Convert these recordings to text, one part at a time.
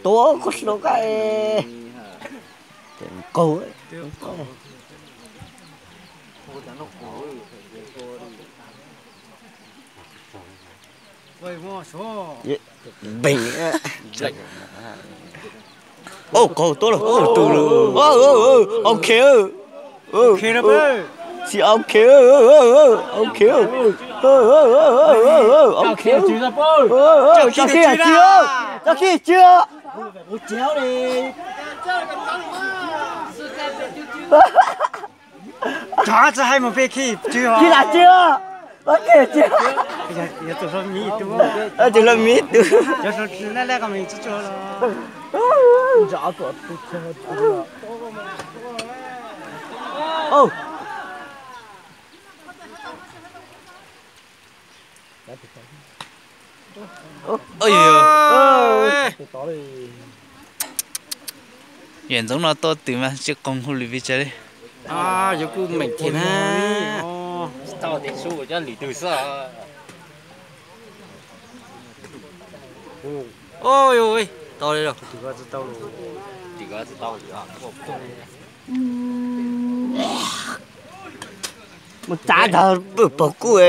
Tuav koj hlo koj. Qaug, qaug. Npeeg. Ua qaug tuab lug ua tug lug. Ok. Tsis ok. Ok. Ok. Tso khib tsi. Tso khib tsi. Tsis hais mus peb khib tsi. Khib lam tsi. Yuav tsum hlo miv tug. Yuav tsum hlo miv tug. Cov hluas laj laj ko mas tsuag tsuag los. Yawm Ntxoov no tuaj twm mas tsis qoos hu lwm pes tsawg li. Yuav kuj meem thiab na. Tau li. Mus txav ntawd pom kuj.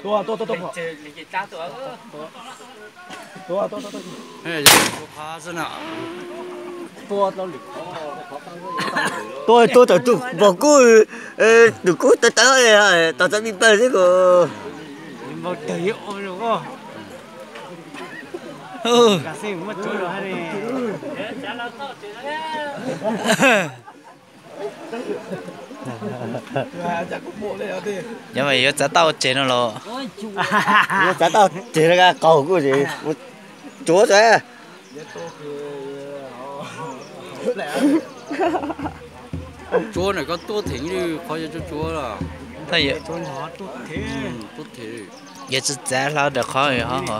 Tua tua tawm tus pom kuj, tus kuj tawv tawv, tos txog pib pawg xwb kuj. Nyob mas yuav txav tauj tseg no los? Yuav txav tauj tseg no, qaug kuj tsuav xwb. Tsuav na, koj tuaj theem li qhov yuav tsuav tsuav los. Tuaj them. Yuav tsis txav hlo rau qhov ho ho.